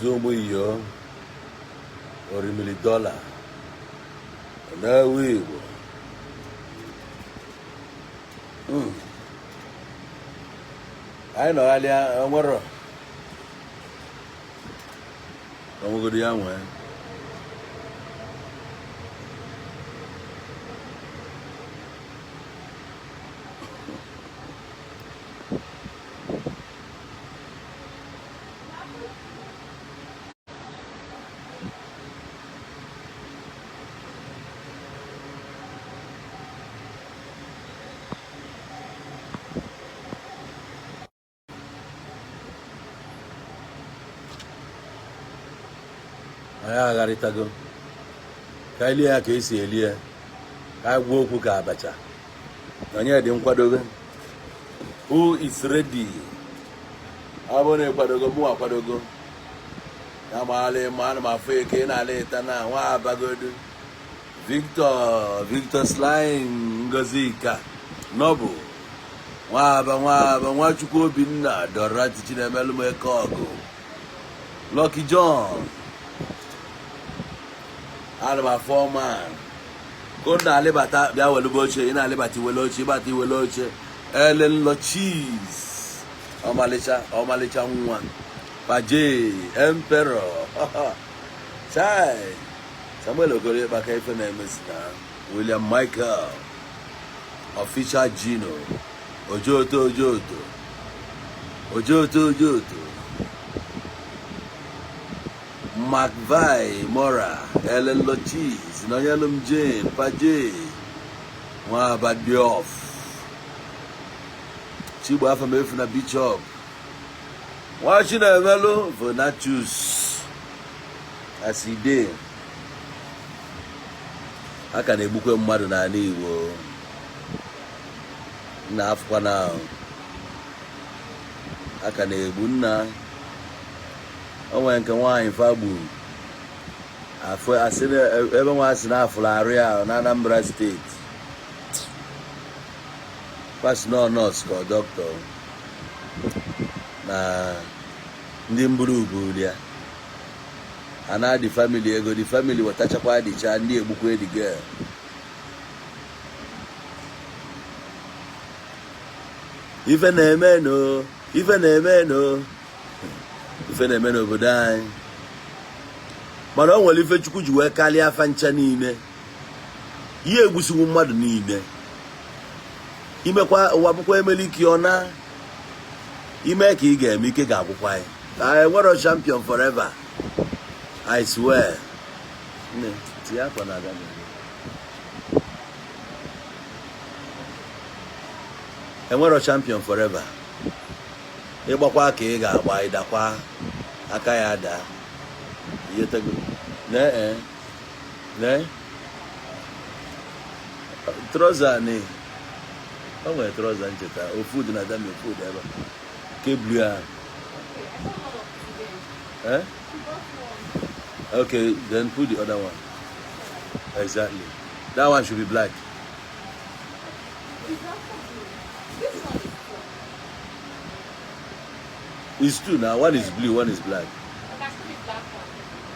Eze ụmụ iyo orimili dọla na-ewu Igbo. Anyị nọghalịa onwero onwegodo ya nwee. Anyị agharịtago ka anyị lie ya ka esi eli ya, ka anyị gwa okwu ka abacha. Onye dị nkwadobe? Who is ready? Ọ bụrụ na ịkwadogo, mụ akwadogo. Ya maala ma ana m afụ eke ị na-ala ịta na nwa abagodu. Victor Victor Slime Ngozika Noble Nwaba Nwaba Nwachukwu Obinna Dorati Chinemelum Ekeọgụ Lucky John ana m afọ man ka ọ na-alịbata bịa welube oche. Ị na-alịbata iwele oche, ịbata iwele oche. Elen Cheese ọmalịcha ọmalịcha nwa Paje Emperor Chai Samuel Okoro ịkpaka ife na-emesi na William Michael Official Gino Ojoto Ojoto Ojoto Ojoto McVie Mora Ellen Cheese Nonyelum Jane Paje Nwaba Diof Chigbo Afam na Bishop Nwa Chinemelu Vonatus as e dey. A ka na-egbukwe mmadụ n'ala Igbo nna afụkwa na a ka na-egbu nna. O nwere nke nwaanyị fa gburu afụ asị ebe nwa asị na afụrụ arụ ya na Anambra steeti, pasị nọ nọọsụ ka ọ dọkịta na ndị mburu buru ya ana the family ego, the family wetachakwa dịcha ndị egbukwa the girl. Ife na-eme no, ife na-eme no, ife na-eme n'obodo anyị. Mana o nwere ife Chukwu ji wee karịa afa ncha niile. Ihe egbusiwu mmadụ niile imekwa ụwa bụkwa emeli ike ọ na ime ka ị ga-eme ike ga-agwụkwa anyị. I nwere champion forever, I swear. Nne, tinye akwa na aga. Enwero champion forever. Ịgbakwa ka ị ga-agba, ịdakwa aka ya daa. Iyetego nee nee trouser ni o nwere trouser ncheta ofu dị na dami, ofu dị ebe a ke blue ahụ. Eh? Okay, then put the other one. Exactly. That one should be black. It's two now. One is blue, one is black.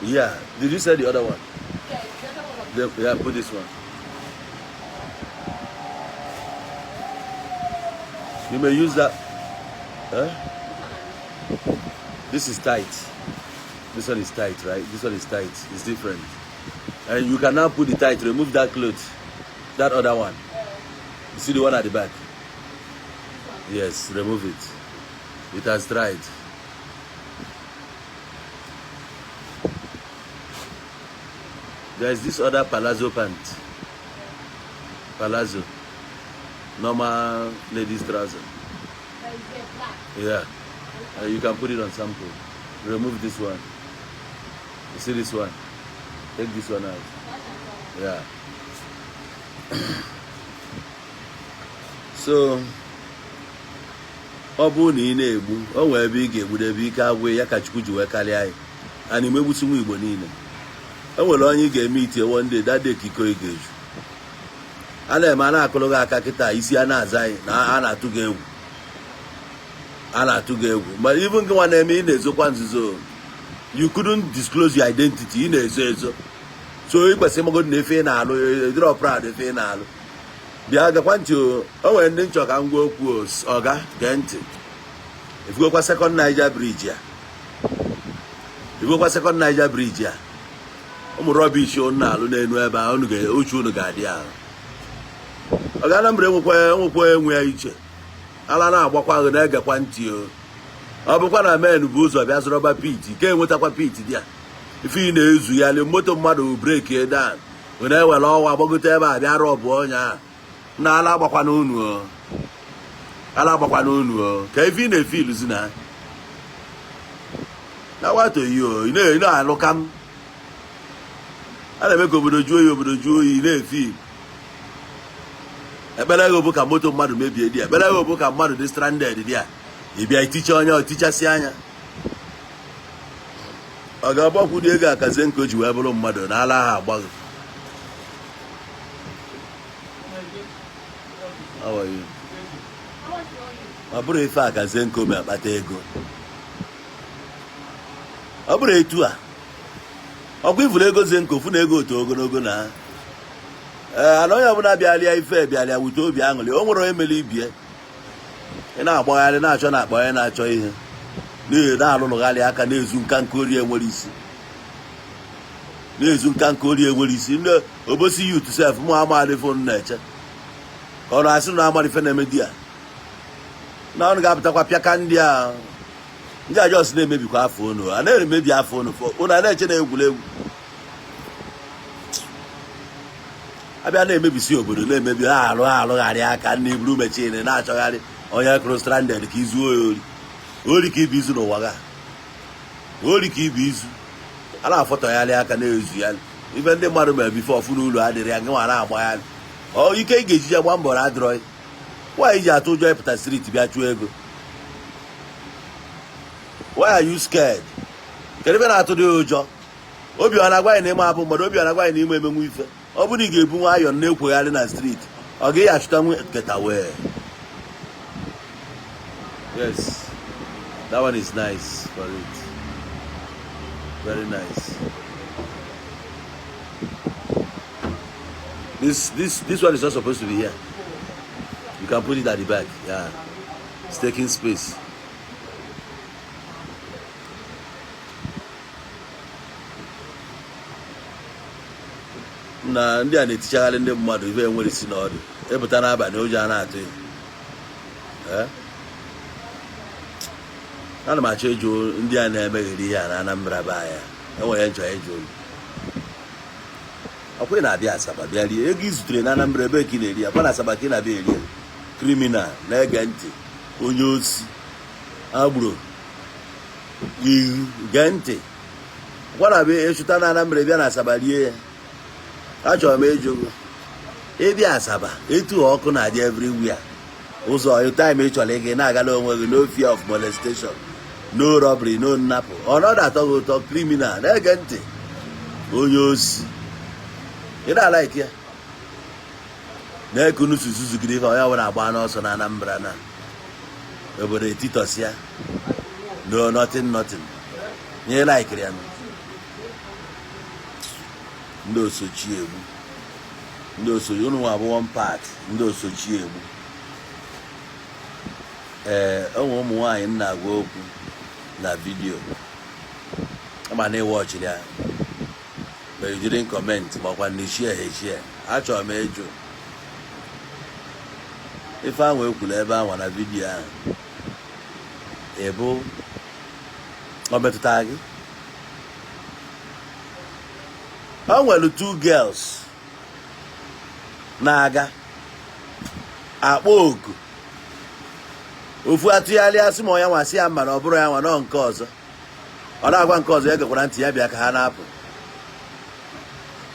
Yeah. Did you say the other one? Yeah, the other one. Yeah, put this one. You may use that. Huh? This is tight. This one is tight, right? This one is tight. It's different. And you can now put the tight. Remove that cloth. That other one. You see the one at the back? Yes, remove it. It has dried. There is this other palazzo pant. Palazzo. Normal ladies trouser. Yeah. You can put it on sample. Remove this one. You see this one? Take this one out. Yeah. So ọ bụrụ na ị na-egbu, o nwee ebe ị ga-egbudebe ike agwụ ya ka Chukwu ji wee karịa anyị. Ana ime egbusi nwa Igbo niile. E nwere onye ị ga-eme itie one day, that day ka iko ị ga-eju. A na-eme a na-akụrụ gị aka kịta, isi a na-aza anyị na a na-atụ gị egwu, a na-atụ gị egwu. Ma even gị nwa na-eme, ị na-ezokwa nzuzo. You couldn't disclose your identity. Ị na-ezo ezo, so ị kwesịrị ịmagodo na ife ị na-alụ, ịdịrọ proud ife ị na-alụ. Bịa gakwa ntị o. O nwere ndị nchọ ka m gwa okwu o. Ọga, gee ntị. Ifugokwa Second Niger Bridge ya? Ifugokwa Second Niger Bridge ya? Ụmụ rubbish unu na-alụ n'elu ebe a, unu uche unu ga-adị ahụ. Ọga, Anambra enwekwa enwe ya iche. Ala na-agbakwa gị, na-egekwa ntị o. Ọ bụkwa na men bụ ụzọ bịa zụrọba pit ke enwetakwa pit dị ya. Ife ị na-ezu ya le, moto mmadụ brake down, na-ewere ọwa gbagote ebe a, bịa rọbụ ọnya ahụ. Na ala agbakwana unu o, ala agbakwana unu o. Ka ife ị na-efe iluzi na wato yi o. Ị na-alụ ka m a na-eme ka obodo juo oyi, obodo juo oyi. Na-efe ekpere gị bụ ka moto mmadụ mebie dị ya, ekpere gị bụ ka mmadụ dị stranded dị ya. Ị bịa iticha onye ọtichasị anya. Ọ ga-agbakwu dị ego akazie nke o ji wee bụrụ mmadụ na ala ha agbaghị. How are you? Ọ bụrụ ife akazie nke ome akpata ego, ọ bụrụ etu a ọkwa ifuru ego zenko fụ na ego otu ogologo na ee ana. Onye ọbụla bịalịa ife bịalịa wute obi aṅụrị. O nwere onye mere ibie. Ị na-agbagharị na-achọ na akpa onye na-achọ ihe n'ihi na-alụlụgharị aka, na-ezu nka nke orie nwere isi, na-ezu nka nke orie nwere isi. Ndị Obosi youth sef, mụ amadị phone na-eche ka ọ na-asị na amadị ife na-eme di ya na ọnụ ga-apụtakwa pịaka ndị a. Ndị a just na-emebikwa afọ unu, a na-emebi afọ unu. Unu a na-eche na egwuregwu abịa na-emebisi obodo, na-emebi ha arụ ha arụgharị aka ndị buru machine na-achọgharị onye kụrụ stranded ka izuo ya ori. Ori ka ibu izu n'ụwa ga, ori ka ibu izu. A na-afọtọgharị aka na-ezu ya ife ndị mmadụ mere before ọfụ n'ụlọ adịrị ya. Gị nwa na-agbagharị ọ ike ị ga-ejije gba mbọ na adịrọ. Nwaanyị ji atụ ụjọ ịpụta street bịa chụọ ego. Why are you scared? Kedu ebe na-atụ dị ụjọ? Obi ọ na-agwa anyị na ịma abụ mmadụ? Obi ọ na-agwa anyị na ime emenwu ife? Ọ bụrụ na ị ga-ebu nwayọọ na-ekwegharị na street, ọ gaghị achụta nwe keta wee. Yes, that one is nice for it, very nice. This one is not supposed to be here. You can put it at the back. Yeah, it's taking space. Na ndị a na-etichagharị ndị mmadụ ife enwere isi n'ọdụ. Ịpụta n'abalị, ụjọ a na-atụ ya. Eh? Ana m achọ ịjụ ndị a na-emegheri ihe a na Anambra be anyị. Enwere nchọ ịjụ. Ọkwa ị na-abịa Asaba bịa rie ego i zutere na Anambra, ebe ka ị na-eri ya? Kwa na Asaba ka ị na-abịa eri ya? Criminal, na-ege ntị. Onye osi agbero ihu, gee ntị. Kwa na-abịa ịchụta na Anambra, bịa na Asaba rie ya. Achọrọ m ịjụ gị, ịbịa Asaba etu ọkụ na-adị everywhere, ụzọ time ị chọrọ ịga, ị na-agala onwe gị, no fear of molestation, no robbery, no nnapụ, ọnọdụ atọ gị ụtọ? Criminal, na-ege ntị. Onye osi, ị na-alike ya na-ekunu suzuzugide ife onye ọbụla agba n'ọsọ na Anambra na obodo etitọsịa. No, nothing, nothing. Nye likeiri ya. Ndị osochi egbu, ndị osochi unu nwa bụ one part. Ndị osochi egbu. Ee, onwe ụmụ nwaanyị nna agwa okwu na video ama na ịwọchiri ya, but you didn't comment, makwa na share ha share. Achọrọ m ịjụ, ife ahụ ekwuru ebe ahụ na video ahụ, ịbụ ọ metụtara gị? O nwere two girls na-aga akpọ oku. Ofu atụgharịa sị ma ọ ya nwa, sị ya mma na ọ bụrụ ya nwa nọ. Nke ọzọ ọ na-agwa nke ọzọ ya gekwara ntị, ya bịa ka ha na-apụ,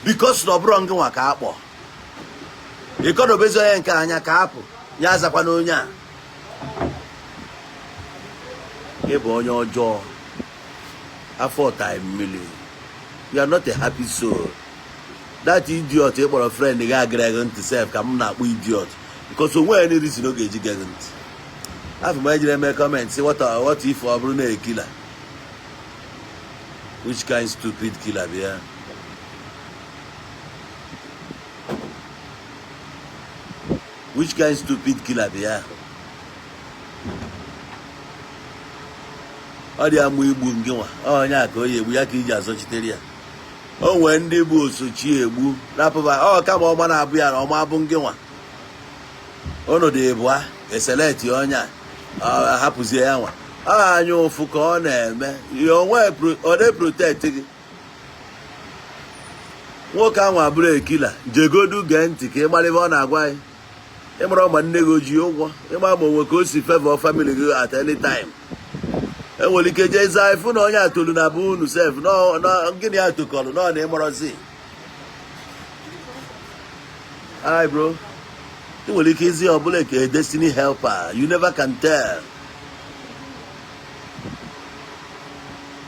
because na ọ bụrụ ngị nwa ka akpọ ịkọdobezi onye nke anya ka apụ ya azakwana onye a. Ị bụ onye ọjọọ, afọ time mmiri. You are not a happy soul. That idiot ị kpọrọ friend gị agara gị ntị sef ka m na-akpọ idiot, because o nweghị any reason ọ ga-eji gee gị ntị. Afọ m ejiri eme comment sị, what if ọ bụrụ na ekila Which kind stupid killer bịa? Which kind stupid killer bịa? Ọ dị amụ igbu ngị nwa onye a ka o yi egbu ya ka iji azọchitere ya. O nwee ndị bụ osochi egbu rapụba ọ kama ọma na-abụ ya na ọma abụ ngị nwa ọnọdụ ịbụa eseleti onye a hapụzie ya nwa. Ọ anya ụfụ ka ọ na-eme ya onwe ọ na-eprotect gị. Nwoke ahụ abụrụ a killer. Jegodu gee ntị ka ị mara ebe ọ na-agwa anyị. Ịmara ma nne gị o ji ụgwọ, ịma ma onwe ka o si favor family gị at any time. Enwere ike jee zaa ifu na onye atolu na bụ unu sef gịnị ya tokọrọ nọ na ịmarọzi. Hi bro, ị nwere ike izi ọbụla ka a destiny helper. You never can tell,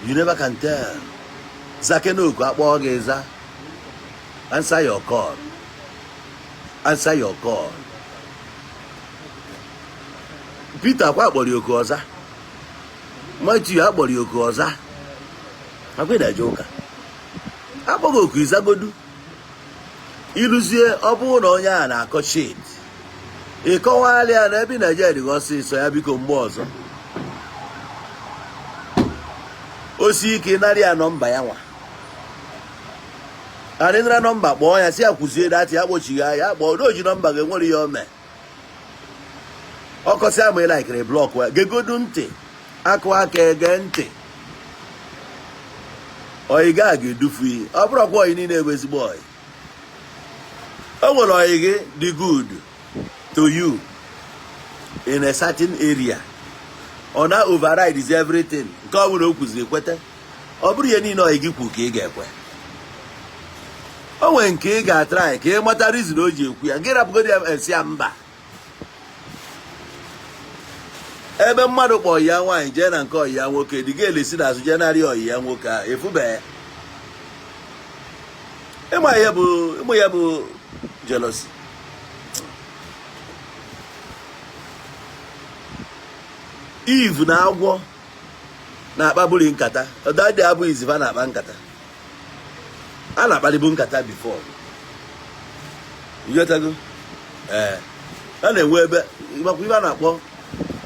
you never can tell. Zakenoku akpọọ gị, za. Answer your call, answer your call. Peter kwa akpọrọ ya oku ọza, Matthew akpọrọ ya oku ọza. Akwa ịdaje ụka akpọghị oku, ịzagodu. Ịrụzie, ọ bụrụ na onye a na-akọ shit, ị kọwalị ya na ebe ị na-eje dịghị ọsịsọ ya, biko mgbe ọzọ. O si ike ịnara ya nọmba ya nwa adịnara nọmba, kpọọ ya si ya kwụzie datị ya kpochighi ya kpọọ na oji nọmba gị nwere ihe o mee. Ọkọsị ama ị laikiri block ya. Gegodu ntị, akụ aka ege ntị. Oyi ga ga-edufu iyi. Ọ bụrụkwa oyi niile bụ ezigbo oyi. O nwere oyi gị dị good to you in a certain area, ọ na override is everything. Nke ọ bụla o kwuziri ekweta. Ọ bụrụ ihe niile oyi gị kwu ka ị ga-ekwe. O nwere nke ị ga-atry ka ị mata reason o ji ekwu ya. Gị rapụgodi ya, esi ya mba. Ebe mmadụ kpọ ya nwaanyị jee na nke ọyị ya nwoke, dị ga elesi n'azụ jee narị ọyị ya nwoke a efube ya. Ịma ihe bụ ịmụ ya bụ jealousy. Eve na agwọ na-akpaburi nkata ọdadị abụ iziva na-akpa nkata. A na-akpalibu nkata before, ịghọtago? Ee, a na-enwe ebe makwa ibe a na-akpọ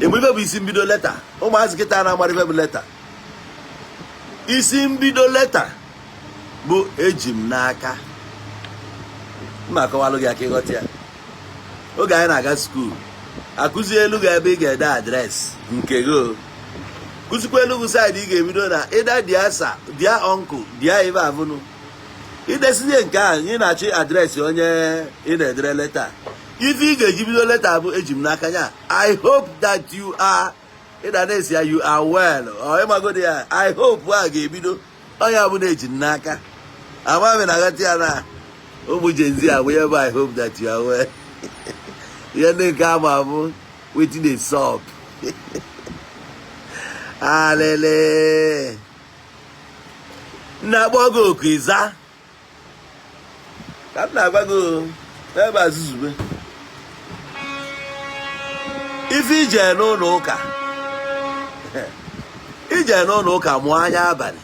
egbe ibe bụ isi mbido letter. Ụmụazị kịta na-amara ibe bụ letter. Isi mbido letter bụ "eji m n'aka". Mma akọwalụ gị aka ịghọta ya. Oge anyị na-aga school, akụzi elu gị ebe ị ga-ede address nke gị, o kụzikwa elu gị side ị ga-ebido na ịda "Dear sir", "Dear uncle", "Dear" ibe avụnụ. Idesizie nke a, ị na-achọ address onye ị na-edere letter. Ife ị ga-eji bido letter bụ "eji m n'aka" ya, "I hope that you are", ịda na-esi ya, "you are well". Ọ ịmagodi ya, "I hope" a ga-ebido onye bụ na-eji m n'aka. Amami na aghọta ya na ụmụ Gen Z abụ ya bụ "I hope that you are well". Ihe ndị nke ama bụ "Wetin dey sup?" Alele nna akpọ gị oku, ịza. Ka m na-agwa gị o, n'ebe azụzube ife ije n'ụlọ ụka, ije n'ụlọ ụka mụọ anya abalị,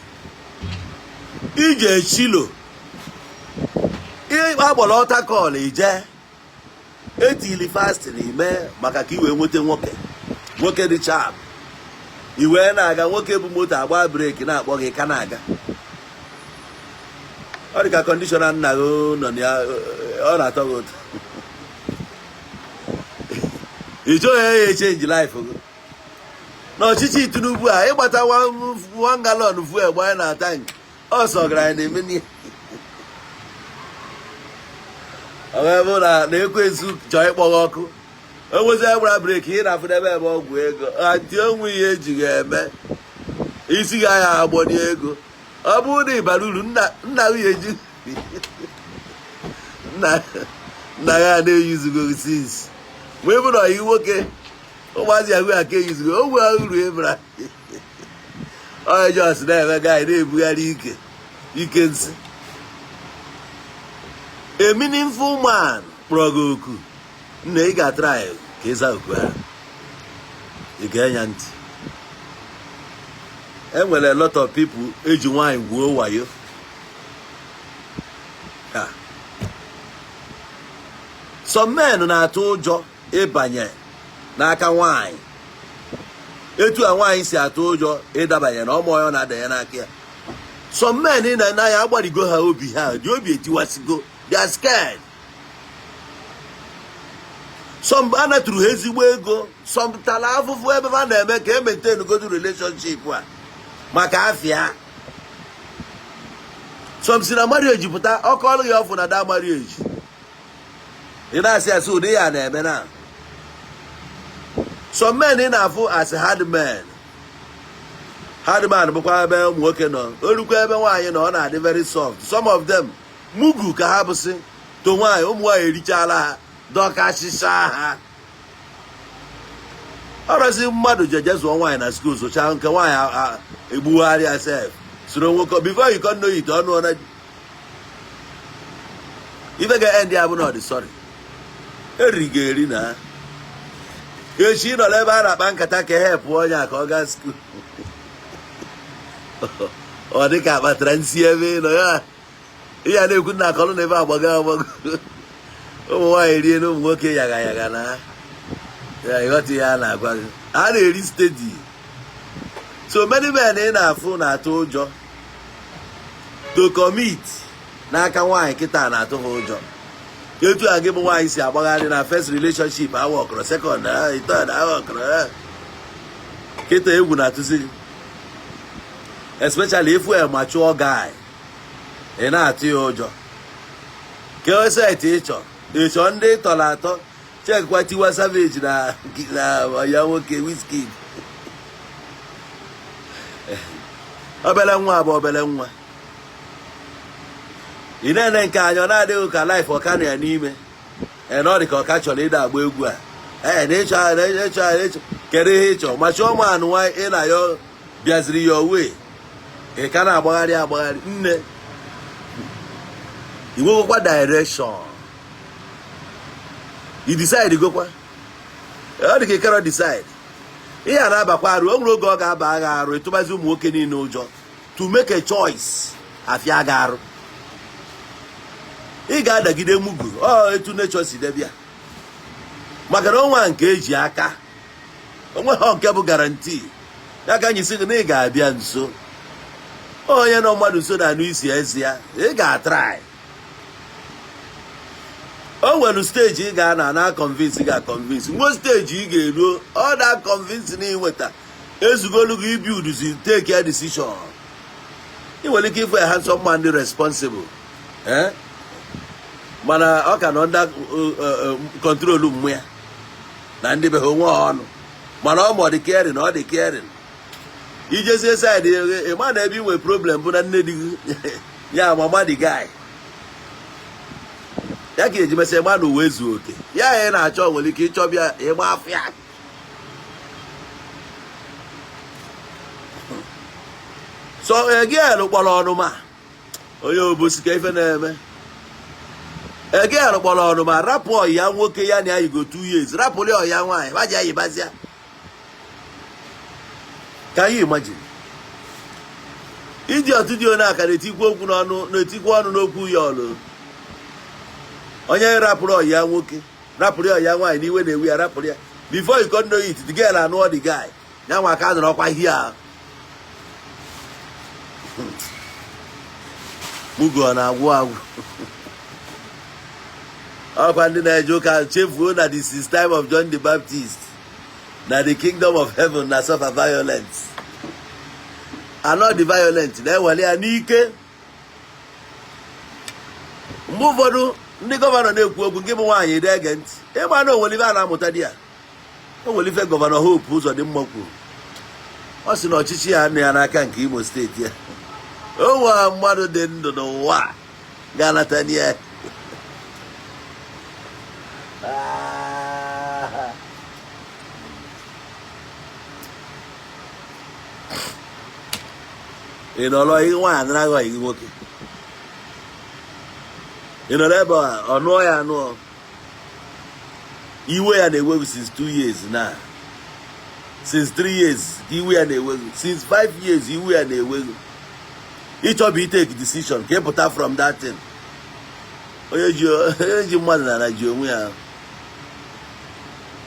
ije chilo agbara altar call, ije etili fasting ime maka ka i wee nweta nwoke. Nwoke dị sharp, i wee na-aga. Nwoke bụ moto agba brake na-akpọ gị ka na-aga. Ọ dị ka condition nna gị nọ na ya, ọ na-atọ gị ụtọ. Ị chọghị ya echange life gị n'ọchịchị Tinubu a. Ịgbata 1 gallon fuel gbanye na tank, ọsọ gara anyị na-eme n'ihe. Ọ wee bụ na ekwensu chọọ ịkpọ gị ọkụ, o nwezi gbara brake ị na-afụ n'ebe ebe ọgwụ ego antị onwe ihe ejighị eme isi gị anya agbọnye ego. Ọ bụrụ na ị bara uru, nna nna nwunye ji nna nna ya na-eyuzugo since mgbe ị bụ na ọyị nwoke. Ụmụazị ahụ aka eyuzugo ogwe uru ịbara onye jos na-eme gaanyị na-ebugharị ike ike nsị. A meaningful man kpọrọ gị oku, nna, ị ga-atry ka ịza oku ahụ. Ị ga-enya ntị. Enwere a lot of people eji nwaanyị gwuo wayo. Ha. Some men na-atụ ụjọ ịbanye n'aka nwaanyị etu a nwaanyị si atụ ụjọ ịdabanye na ọmụ ọ na-adanye n'aka ya. Some men ị na ya agbarigo ha obi, ha dị obi etiwasigo, they are scared. Some anatụrụ ha ezigbo ego, some tara afụfụ ebe ha na-eme ka e maintain good relationship a maka afịa. Some si na marriage pụta, ọkọ ọlụ ya ọfụ na da marriage, ị na-asị asị ụdị ya na-eme na some men ị na-afụ as hard men, hard man bụkwa ebe ụmụ nwoke nọ, orukwa ebe nwaanyị nọ, ọ na-adị very soft. Some of them, mugu ka ha bụsị to nwaanyị. Ụmụ nwaanyị erichala ha, dọkasịcha ha. Ọrọzi mmadụ jeje zụọ nwaanyị na school, zụchaa nke nwaanyị, egbugharịa sef, soro nwoke. Before you can know it, ọnụ na ife ga-end ya bụ na ọ dị sorry, eriri ga-eri na echi nọ n'ebe a na-akpa nkata ka help onye a ka ọ gaa school. Ọ dị ka akpatara nsi ebe ị nọ ya, ihe a na-ekwu na akọlụ na ebe agbago agbago. Ụmụ nwaanyị rie na ụmụ nwoke yaga yaga na ya. Ịghọta ihe a na-agwa gị, a na-eri steady. So many men ị na-afụ na-atụ ụjọ to commit n'aka nwaanyị kịta, na-atụ ha ụjọ. Etu a gị bụ nwaanyị si agbagharị na first relationship awa ọkọrọ, second, third awa ọkọrọ, kịta egwu na-atụzi gị, especially if a mature guy, ị na-atụ ya ụjọ ka set ịchọ ịchọ ndị tọrọ atọ. Chekwa Tiwa Savage na ya nwoke Wizkid, obere nwa bụ obere nwa. Ị na-ene nke anya, ọ na-adịghị ka life ọka nọ ya n'ime ee, na ọ dị ka ọka chọrọ ịda agba egwu a ee, na ịchọ na ịchọ na ịchọ. Kedu ihe ịchọ? Machi ụmụ anụ nwa ị na ya bịaziri ya owe, ị ka na-agbagharị agbagharị. Nne, i nwegokwa direction, i decide gokwa. Ọ dị ka ịkara decide ihe a na-abakwa arụ. O nwere oge ọ ga-aba agha arụ, ịtụbazi ụmụ nwoke niile ụjọ to make a choice. Afịa gị arụ, ị ga-adagide mugu. Ọ etu nature si debịa, maka na ọnwa nke eji aka onwe ha nke bụ guarantee ya ka anyị sị gị na ị ga-abịa nso. Onye nọ mmadụ nso na anụ isi ezi ya, ị ga-atry. O nwere stage ị ga-ana na convince, ga convince nwe stage ị ga-eruo, ọ da convince na ịnweta ezugolu gị ibuilduzi, take a decision. Ị nwere ike ịfụ ya handsome man dị responsible, eh? Mana ọ ka nọ under control mmụ ya na ndị be ha onwe ha ọnụ, mana ọ ma ọ dị caring, ọ dị caring. Ijezie side, ịma na ebe ị nwere problem bụ na nne di gị ya, mama the guy ya ka eji mesịa ma na uwe zuo oke ya ya ị na-achọ. Nwere ike ịchọbịa ịgba afịa. So again, kpọrọ ọnụma onye obosi ka ife na-eme. Again, kpọrọ ọnụma rapụ ọya nwoke ya na ya yigo 2 years, rapụrụ ọya nwaanyị gbaji ayibazia. Can you imagine? Iji ọtụtụ onye aka na-etikwu okwu n'ọnụ, na-etikwu ọnụ n'okwu ya ọlụ. Onye rapụrụ ọya nwoke, rapụrụ ọya nwaanyị n'iwe na-ewu ya, rapụrụ ya, before you can know it, the girl anụọ the guy ya nwa aka nọrọkwa hia mugu. Ọ na-agwụ agwụ. Ọkwa ndị na-eje ụka chefuo na this is time of John the Baptist, na the kingdom of heaven na suffer violence, anọ the violent na-ewere ya n'ike. Mgbe ụfọdụ ndị governor na-ekwu okwu nke bụ nwaanyị dị ege ntị, ịma na onwere ife a na-amụta di ya. O nwere ife Governor Hope Uzodimma kwuru. Ọ sị na ọchịchị ya nọ ya n'aka nke Imo State ya, o nwere mmadụ dị ndụ n'ụwa a ga-anata ya. Ah. Ị nọrọ ihe nwaanyị anaraghị ọyị gị nwoke, ị nọrọ ebe a, ọ nụọ ya anụọ, iwe ya na-ewe since 2 years na Since 3 years ka iwe ya na-ewe gị, since 5 years iwe ya na-ewe gị. Ịchọbụ itake decision ka ị pụta from that thing. Onye ji mmadụ na ji onwe ya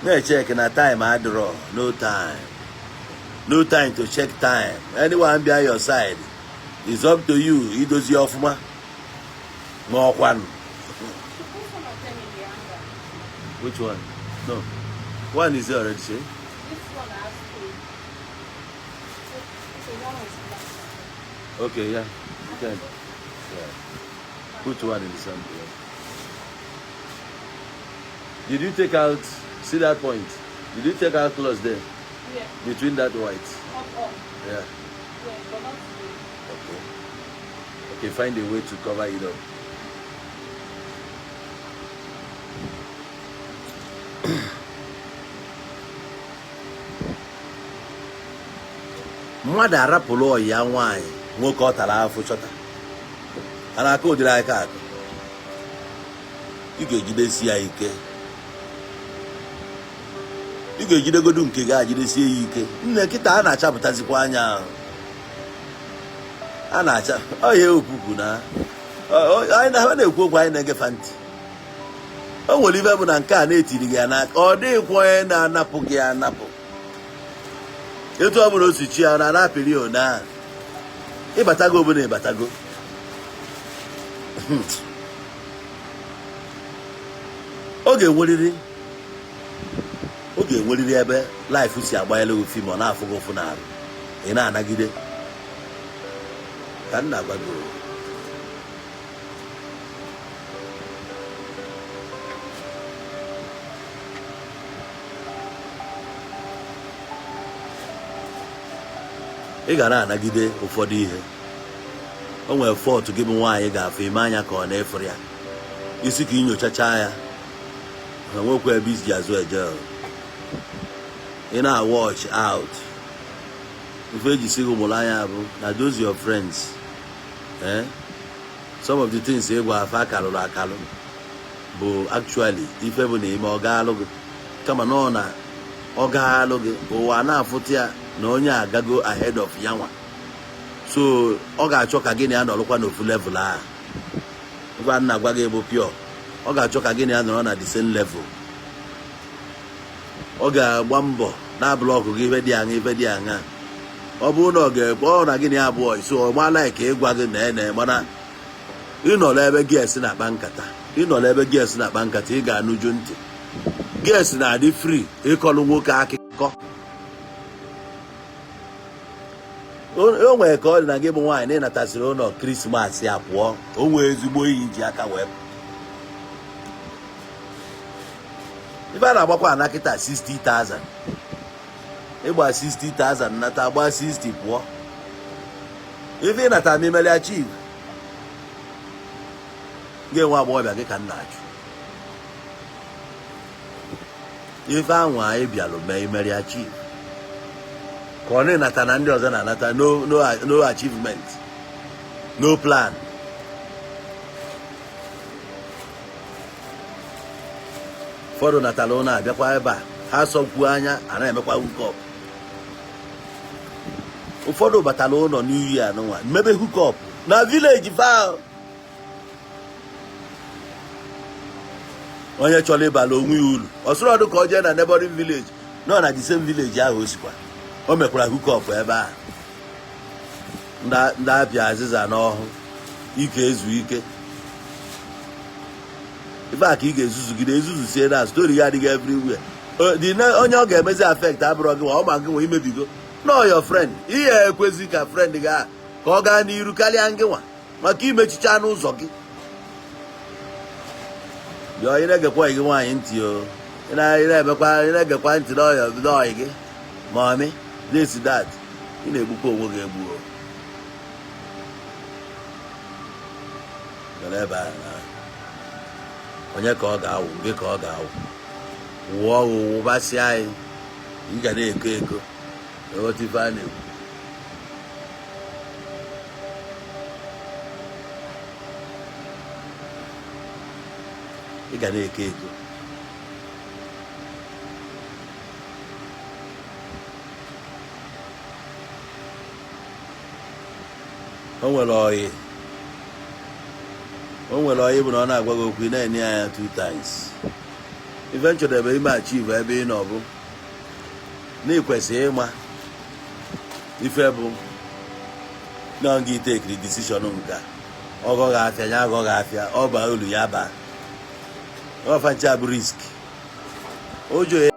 na-echeki na time adịrọ. No time, no time to check time. Anyone bịa your side is up to you idozi ọfụma ma ọkwanụ. She put some of them in the hanger. Which one? No, one is there already, say. This one has two. Okay, one is black. Okay, yeah, you can, yeah, put one in the sample, yeah. Did you take out, see that point, did you take out clothes there? Yeah. Between that white. Up, up. Yeah. Yeah, but not today. Okay, find a way to cover it up. Mmadụ arapụrụ ọyị ya nwaanyị, nwoke ọ tara afụ chọta a na-aka ụdịrị aka akụ. Ị ga-ejidesi ya ike. Ị ga-ejidegodu nke gị ajidesie ya ike. Nne, kịta a na-achapụtazikwa anya ahụ a na-acha ọhịa okwukwu na anyị na-ekwu okwu, anyị na-egefa ntị. O nwere ife bụ na nke a na-etiri gị ya n'aka, ọ dịghịkwa onye na-anapụ gị anapụ. Etu ọ bụla o si chi ya na anapịrị ya one ahụ, ịbatago ọbụla, ịbatago. Ọ ga-enwerịrị ebe life si agbanyere gị film, ọ na-afụ gị ụfụ n'arụ, ị na-anagide. Ka m na-agwa gị o. Ị ga na-anagide ụfọdụ ihe. O nwere fault gị bụ nwaanyị ga-afụ ime anya ka ọ na-efere ya isi ka inyochacha ya, ha nwekwa ebe isi azụ eje o. Ị na-watch out. Ife eji si gị mụrụ anya bụ na those your friends, eh? Some of the things ị gwa afa akalụrụ akalụ bụ actually ife bụ na ime ọ gaalụ gị, kama na ọ na ọ gaalụ gị, ụwa na-afụta ya na onye agago ahead of ya nwa. So ọ ga-achọ ka gị na ya nọrọkwa n'ofu level ahụ. Ngwa, nna, gwa gị bụ pure, ọ ga-achọ ka gị na ya nọrọ na the same level. Ọ ga-agba mbọ na block gị ife dị aṅa, ife dị aṅa. Ọ bụrụ na ọ ga-ekpe ọ na gị na ya abụọ so ọ gbala ka ịgwa gị na ene, mana ịnọrọ ebe girls na-akpa nkata, ịnọrọ ebe girls na-akpa nkata, ị ga-anụju ntị. Girls na-adị free ịkọlụ nwoke akụkọ. O nwere ka ọ dị na gị bụ nwaanyị na ịnatasịrị ụlọ Christmas ya pụọ, o nwee ezigbo iyi ji aka wee ife a na-agbakwa ana kịta 60,000. Ịgba 60,000 nata, gba 60 pụọ, ife ịnata ma imeli achieve ga-enwe agbọghọbịa gị ka m na-ajụ ife anwa anyị bịalụ mee imeri achieve, ka ọ na-enata na ndị ọzọ na-anata no, no, no achievement, no plan. Ụfọdụ natara ụlọ abịakwa ebe a, ha sọkwuo anya a na-emekwa hookup. Ụfọdụ batara ụlọ New Year nụnwa mebe hookup na village fa. Onye chọrọ ịbala onwe ya uru, ọ sịrị ọdụ ka ọ jee na neighboring village, nọ na the same village ahụ o sikwa, o mekwara hookup ebe a. Ndị apịa azịza n'ọhụ ike ezu ike. Ife a ka ị ga-ezuzugide ezuzusie na story ya adịghị everywhere. Onye ọ ga-emezi affect abụrọ gị nwa, ọ ma gị nwa imebigo. No, your friend, ihe ekwezi ka friend gị a ka ọ gaa n'iru karịa ngị nwa maka imechicha n'ụzọ gị. Bịa, ị na-egekwa gị nwaanyị ntị o. Ị na-emekwa, ị na-egekwa ntị n'ọyọ n'ọyị gị, mommy this, that. Ị na-egbukwa onwe gị egbu o. Nọrọ ebe a na onye ka ọ ga-awụ gị, ka ọ ga-awụ wụọ wụbasịa anyị. Ị ga na-eko eko, ghọta ife a na-ekwu. Ị ga na-eko eko. O nwere oyi bụ na ọ na-agwa gị okwu, ị na-enye ya anya two times. Ife nchọdebe ime achieve ebe ị nọ bụ na ị kwesịrị ịma ife bụ na gị tekiri decision nke a. Ọgọghị afịa ya, agọghị afịa, ọ baa uru ya baa ọfa nche bụ risk ụjọ.